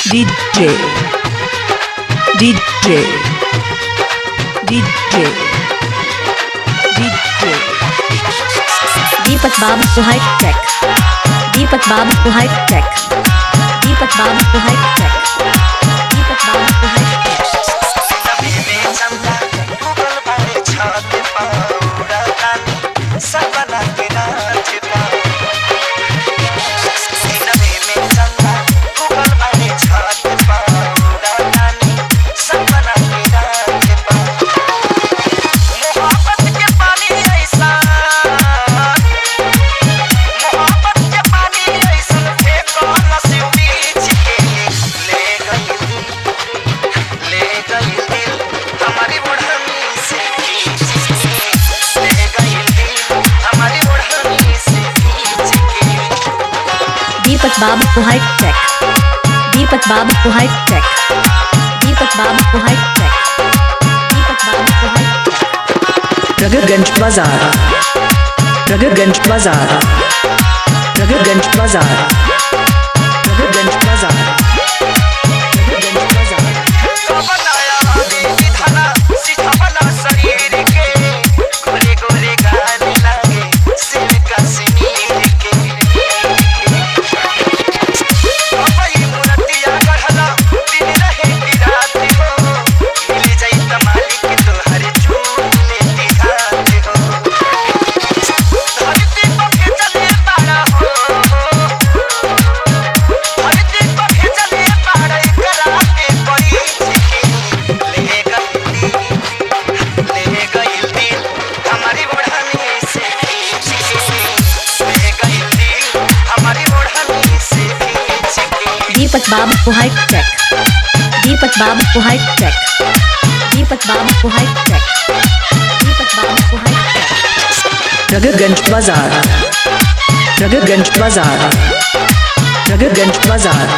DJ DJ DJ DJ Deepak Babu high tech, Deepak Babu high tech, Deepak Babu high tech, Deepak Babu high tech. Deepak Babu high tech, Deepak Babu high tech, Deepak Babu high tech, Deepak Babu high tech. Pragatganj Bazar, Pragatganj Bazar, Pragatganj Bazar, Pragatganj Bazar, Pragatganj Bazar. Deepak Babu high tech, Deepak Babu high tech, Deepak Babu high tech, Deepak Babu high tech. Pragatganj Bazar, Pragatganj Bazar, Pragatganj Bazar,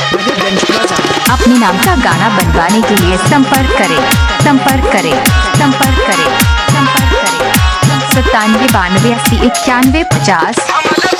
Pragatganj Bazar. अपने नाम का गाना बनवाने के लिए संपर्क करें, संपर्क करें, संपर्क करें, संपर्क करें। 97 92 80 91 50।